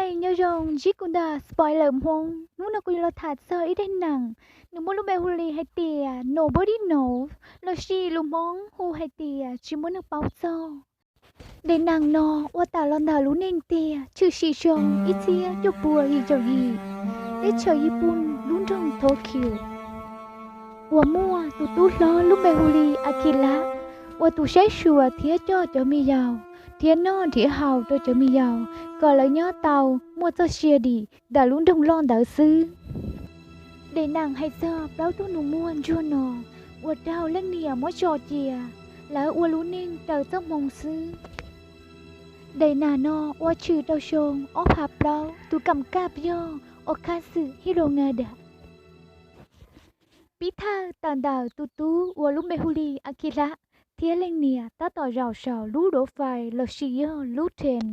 Nyob zoo ntsib kuv ntawm Spoiler Hmoob. Hnub no kuv yuav los tham txog ib daim neem, nws muaj lub npe hu li hais tias Nobody Knows, lossis lus Hmoob hu hais tias tsis muaj neeg paub txog. Daim neem no ua tawm los ntawm lub neej tiag tshwm sim xyoo ib txhiab cuaj puas yim caum yim, teb chaws Yiv Pun lub nroog Tokyo, uas muaj tus tub hlob lub npe hu li Akilab, ua tus saib xyuas thiab coj cov me yaus, nrhiav noj nrhiav haus rau cov me yaus kom lawv nyob tau muaj txoj sia dim ntawm lub nroog loj ntawd xwb. Daim neem hais txog plaub tug nus muag ntsuag no uas raug leej niam muab tso cia, lawv ua lub neej raws txoj hmoo xwb. Daim neem no ua tshwm rau xyoo ob phav plaub, tus kam kaj yog Okazu Hironoda. Pib thawj tawm ntawm tus tub uas lub npe hu li Akilab thiab leej niam tab tom zaum saum lub duav fais lossis yog lub train.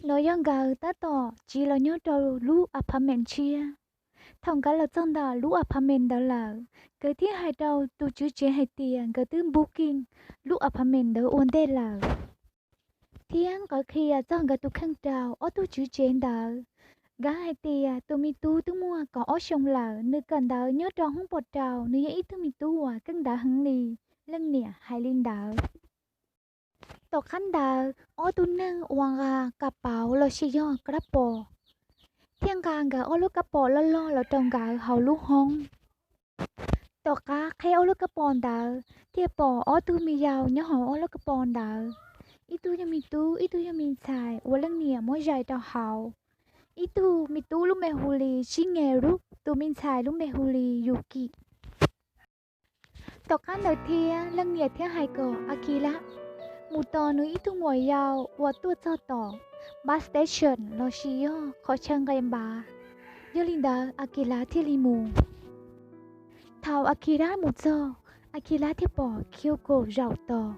No yog nkawd tab tom tsiv los nyob rau lub apartment tshiab. Thaum nkawd los txog ntawm lub apartment ntawd lawm, nkawd thiaj hais rau tus tswv tsev hais tias nkawd twb booking lub apartment ntawd ua ntej lawm, thiab nkawd qhia txog nkawd tus kheej rau ob tug tswv tsev ntawd. Nkawd hais tias tus me tub twb muaj kaum ob xyoo lawm, nws kawm ntawv nyob rau hoob pos rau, nws yog ib tug me tub uas keej ntawv heev li. Leej niam hais li ntawd. Tom qab ntawd ob tug neeg uas nqa kas pauv lossis yog kab pos thiaj nqa nkawd ob lub kab pos loj loj los rau nkawd hauv lub hoob. Tom qab qheb ob lub kab pos ntawd thiaj pom ob tug me yaus nyob hauv ob lub kab pos ntawd. Ib tug yog me tub, ib tug yog me ntxhais uas leej niam muab zais rau hauv. Ib tug me tub lub npe hu li Shigeru, tus me ntxhais lub npe hu li Yuki. Tom qab ntawd thiab leej niam thiaj hais kom Akilab mus tos nws ib tug muam yau uas tuaj txog tom bus station lossis yog qhov chaw nqes npav. Yog li ntawd Akilab thiaj li mus. Thaum Akilab mus txog, Akilab thiaj pom Kyoko zaum tos,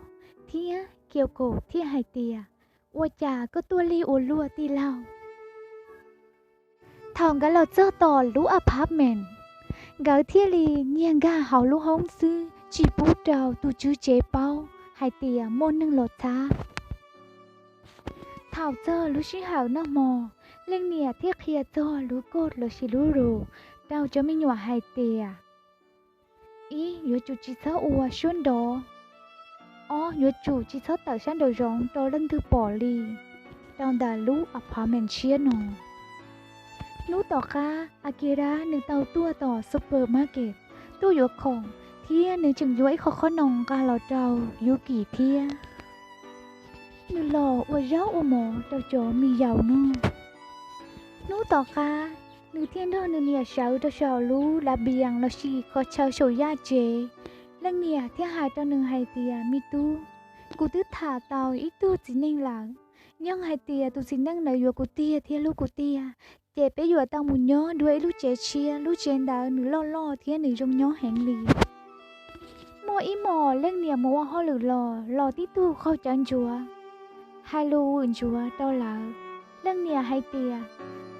thiab Kyoko thiaj hais tias, ua cas koj tuaj lig ua luaj tij laug? Thaum nkawd los txog tom lub apartment, nkawd thiaj li nyiag nkag hauv lub hoob xwb, tsis pub rau tus tswv tsev paub hais tias muaj neeg los txhab. Thaum txog lub sij hawm noj hmo, leej niam thiaj qhia txog lub code lossis lub rule rau cov me nyuam hais tias, ib, yuav tsum tsis txhob ua suab nrov. Ob, yuav tsum tsis txhob tawm sab nraum zoov rau leej twg pom li rau ntawm lub apartment tshiab no. Hnub tom qab Akilab nws tau tuaj tom supermarket tuaj yuav khoom, thiab nws tseem yuav ib qho qhob noom nqa los rau Yuki thiab. Nws los ua zaub ua mov rau cov me yaus noj. Hnub tom qab, nws thiaj nrog nws niam sawv rau saum lub dav npias lossis qhov chaw saum yaj tsev. Leej niam thiaj hais rau nws hais tias, me tub, kuv twb tham tau ib tug txiv neej lawm. Yog hais tias tus txiv neej ntawd yuav kuv tiag thiab hlub kuv tiag, ces peb yuav tau mus nyob dua ib lub tsev tshiab, lub tsev ntawd nws loj loj thiab nws zoo nyob heev li. Muaj ib hmos leej niam mus ua hauj lwm los, los tib tug qaug cawv ntsuav, hais lus vwm ntsuav rau lawv. Leej niam hais tias,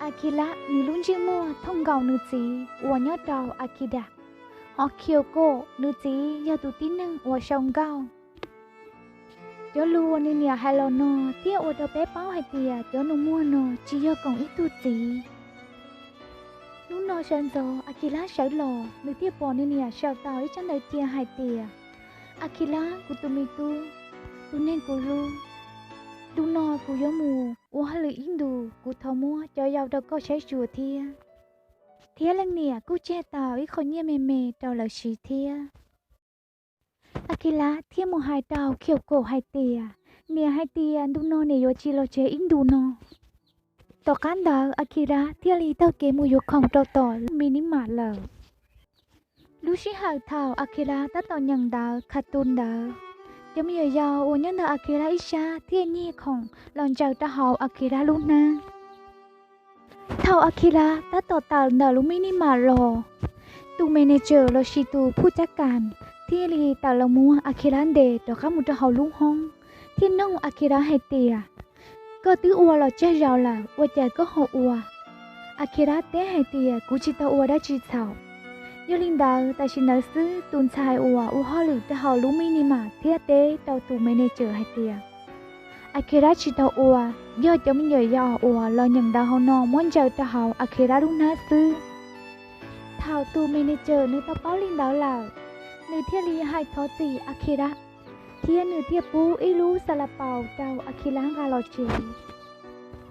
Akilab nws lub ntsej muag thooj nkaus nws txiv uas nyob rau Akira, ho Kyoko nws txiv yog tus tib neeg uas sau nkauj. Cov lus uas nws niam hais los no thiaj ua rau peb paub hais tias cov nus muag no tsis yog koom ib tug txiv. Hnub no sawv ntxov Akilab sawv los, nws thiaj pom nws niam sau tau ib tsab ntawv cia hais tias, Akilab, kuv tus me tub, tus neeg kuv hlub, ntu no kuv yuav mus ua hauj lwm ib ntus, kuv thov muab cov yau rau koj saib xyuas thiab. Thiab leej niam kuj tseg tau ib qho nyiaj me me rau lawv siv thiab. Akilab thiaj mus hais rau Kyoko hais tias, niam hais tias ntu no niam yuav tsis los tsev ib ntus no. Tom qab ntawd Akilab thiaj li taug kev mus yuav khoom rau tom minimart lawm. Lub sij hawm thaum Akilab tab tom nyeem ntawv cartoon ntawd, cov me nyuam yaus uas nyob ntawm Akilab ib sab thiaj nyiag khoom los ntsaws rau hauv Akilab lub hnab. Thaum Akilab tab tom tawm ntawm lub minimart los, tus manager lossis tus phub cab kas thiaj li tawm los muab Akilab ntes rov qab mus rau hauv lub hoob, thiaj noog Akilab hais tias, koj twb ua los tsawg zaus lawm, ua cas koj ho ua? Akilab teb hais tias, kuv tsis tau ua dab tsi txhaum. Yog li ntawd, tam sim ntawd xwb tus ntxhais uas ua hauj lwm rau hauv lub minimart thiaj teb rau tus manager hais tias, Akira tsis tau ua, yog cov me nyuam yaus uas los nyeem ntawv hauv no muab ntsaws rau hauv Akira lub hnab xwb. Thaum tus manager nws tau paub li ntawd lawm, nws thiaj li hais thov txim Akira, thiab nws thiaj pub ib lub xas las paus rau Akira nqa los tsev.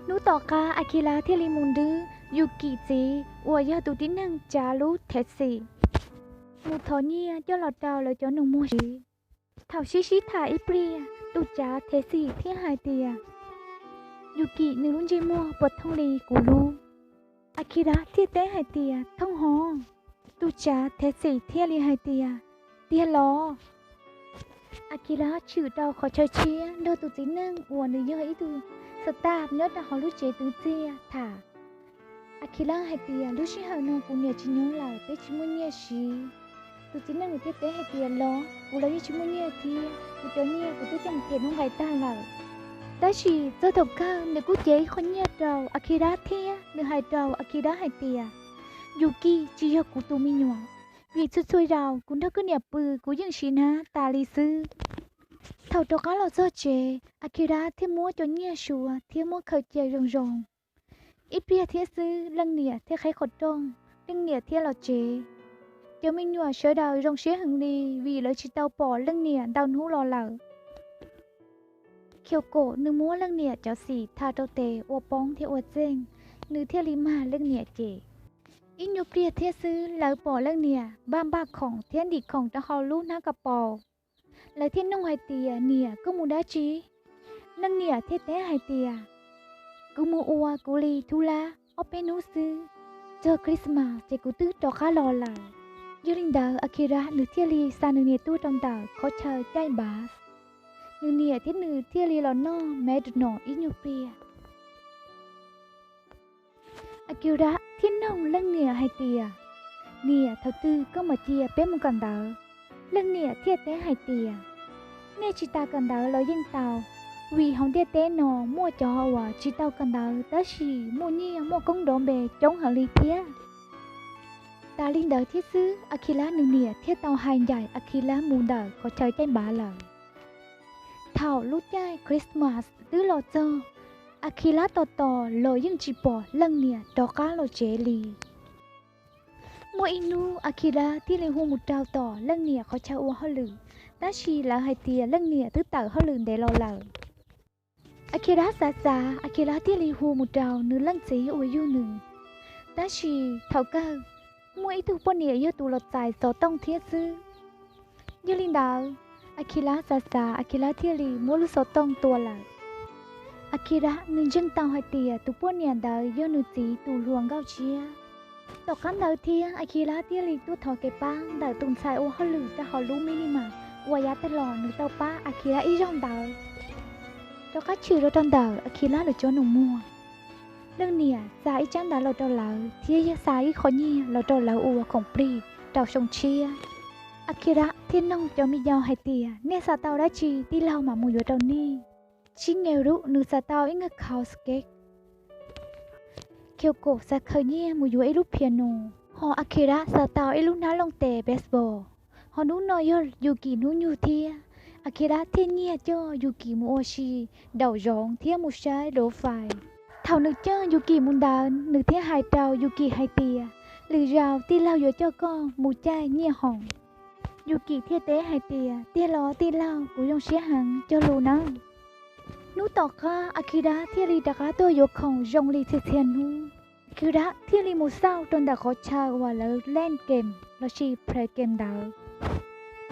Hnub tom qab Akira thiaj li mus nrwb Yuki txiv uas yog tus tib neeg tsav lub Taxi mus thov nyiaj coj los rau lawv cov nus muag siv. Thaum sib sib tham ib pliag, tus tsav Taxi thiaj hais tias, Yuki nws lub ntsej muag puas thooj li kuv lub? Akira thiaj teb hais tias, Thooj hov. Tus tsav Taxi thiaj li hais tias, Tiag los? Akira tshwm rau qhov chaw tshiab nrog tus txiv neej uas nws yog ib tug staff nyob rau hauv lub tsev twv txiaj tham. Akira hais tias, Lub sij hawm no kuv niam tsis nyob lawm, peb tsis muaj nyiaj siv. Tus txiv neej nws thiaj teb hais tias, Los kuv los yeej tsis muaj nyiaj thiab, kuv cov nyiaj kuv twb coj mus them hnub nqaim tag lawm. Tab sis txog thaum kawg nws kuj cev ib qho nyiaj rau Akira thiab nws hais rau Akira hais tias, Yuki tsis yog kuv tus me nyuam, vim txhua txhua zaus kuv nrog koj niam pw kuv yeej siv hnab tas li xwb. Thaum rov qab los txog tsev, Akira thiaj muab cov nyiaj suav thiab muab khaws cia zoo zoo. Ib pliag thiab xwb leej niam thiaj qhib qhov rooj, leej niam thiaj los tsev. Cov me nyuam sawv daws zoo siab heev li vim lawv tsis tau pom leej niam ntau hnub los lawm. Khiu Kom nws muab leej niam cov xim tha rau tes ua poob thiab ua txeej, nws thiaj li mag leej niam cem. Ib nyuag pliag thiab xwb lawv pom leej niam npaj npaj khoom thiab ntim khoom rau hauv lub hnab ka paus. Lawv thiaj nug hais tias, Niam, koj mus dab tsi? Leej niam thiaj teb hais tias, Kuv mus ua kuv li thub lab ob peb hnub xwb, txog Christmas ces kuv twb rov qab los lawm. Yog li ntawd Akira nws thiaj li xa nws niam tuaj rau ntawm qhov chaw caij bus. Nws niam thiab nws thiaj li los noj McDonald ib nyuag pliag. Akira thiaj noog leej niam hais tias, Niam, thaum twg koj mam cia peb mus kawm ntawv? Leej niam thiaj teb hais tias, Nej tsis tas kawm ntawv los yeej tau, vim hauv ntiaj teb no muaj cov uas tsis tau kawm ntawv tab sis muaj nyiaj muaj koob nrov npe coob heev li thiab. Tas li ntawd thiab xwb Akira nws niam thiaj tau hais ncaim Akira mus ntawm qhov chaw caij npav lawm. Thaum lub caij Christmas twb los txog, Akira tos tos los yeej tsis pom leej niam rov qab los tsev li. Muaj ib hnub Akira thiaj li hu mus rau tom leej niam qhov chaw ua hauj lwm, tab sis lawv hais tias leej niam twb tawm hauj lwm ntev los lawm. Akira xav xav, Akira thiaj li hu mus rau nws leej txiv uas yug nws. Tab sis thaum kawg, muaj ib tug poj niam yog tus los txais xov tooj thiab xwb. Yog li ntawd, Akira xav xav, Akira thiaj li muab lub xov tooj tua lawm. Akira nws ntseeg tau hais tias tus poj niam ntawd yog nws txiv tus hluas nkauj tshiab. Tom qab ntawd thiab Akira thiaj li tuaj thov kev pab ntawm tus ntxhais ua hauj lwm rau hauv lub minimart uas yav tag los nws tau pab Akira ib zaug ntawd. Rov qab tshwm rau rau ntawm Akira lawv cov nus muag. Leej niam xa ib tsab ntawv los rau lawv thiab yog xa ib qho nyiaj los rau lawv ua khoom plig rau xyoo tshiab. Akira thiaj noog cov me yau hais tias, Nej xav tau dab tsi tij laug mam mus yuav rau nej. Tsib ngev rub nws xav tau ib nkawg khaus skej. Kyoko xav khaws nyiaj mus yuav ib lub piano, ho Akira xav tau ib lub hnab looj tes baseball. Ho hnub no yog Yuki hnub nyug thiab, Akira thiaj nyiag coj Yuki mus ua si nraum zoov thiab mus saib luv fais. Thaum nws coj Yuki mus ntawd, nws thiaj hais rau Yuki hais tias, Lwm zaus tij laug yuav coj koj mus caij nyiaj hoom. Yuki thiaj teb hais tias, Tiag los tij laug, kuv zoo siab heev, cog lus nawb. Hnub tom qab Akira thiaj li rov qab tuaj yuav khoom zoo li txhia txhia hnub. Akira thiaj li mus xauj rau ntawm qhov chaw uas lawv len game lossis play game ntawd.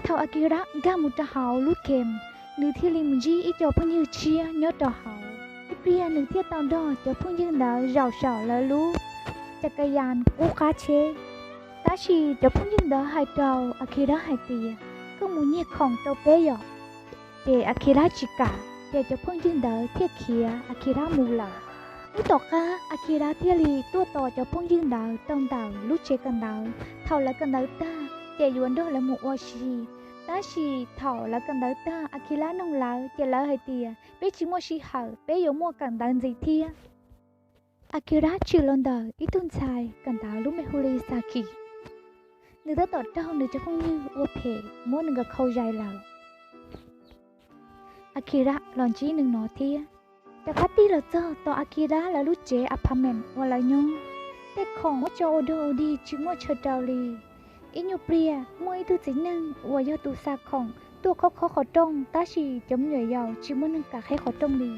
Thaum Akira nkag mus rau hauv lub game, nws thiaj li mus ntsib ib co phooj ywg tshiab nyob rau hauv. Ib pliag nws thiaj tau nrog cov phooj ywg ntawd zaum saum lawv lub cas ka yas qub qab tsheb. Tab sis cov phooj ywg ntawd hais rau Akira hais tias, Koj mus nyiag khoom rau peb yom. Ces Akira tsis kam, ces cov phooj ywg ntawd thiaj khiav Akira mus lawm. Hnub tom qab Akira thiaj li tuaj tos cov phooj ywg ntawd rau ntawm lub tsev kawm ntawv. Thaum lawv kawm ntawv tag ces yuav nrog lawv mus ua si. Tab sis thaum lawv kawm ntawv tag Akira noog lawv ces lawv hais tias, Peb tsis muaj sij hawm, peb yuav muaj kawm ntawv ntxiv thiab. Akira tshwm los ntawm ib tug ntxhais kawm ntawv lub npe hu li Saki. Nws tab tom raug nws cov phooj ywg ua phem muab nws nkawd khau zais lawm. Akira los ntsib nws no thiab. Rov qab tig los txog tom Akira lawv lub tsev apartment uas lawv nyob, tej khoom muab tso ua dog ua dig tsis muaj chaw rau li. Ib nyuag pliag muaj ib tug txiv neej uas yog tus xa khoom tuaj khob khob qhov rooj, tab sis cov me nyuam yaus tsis muaj neeg kam qhib qhov rooj li.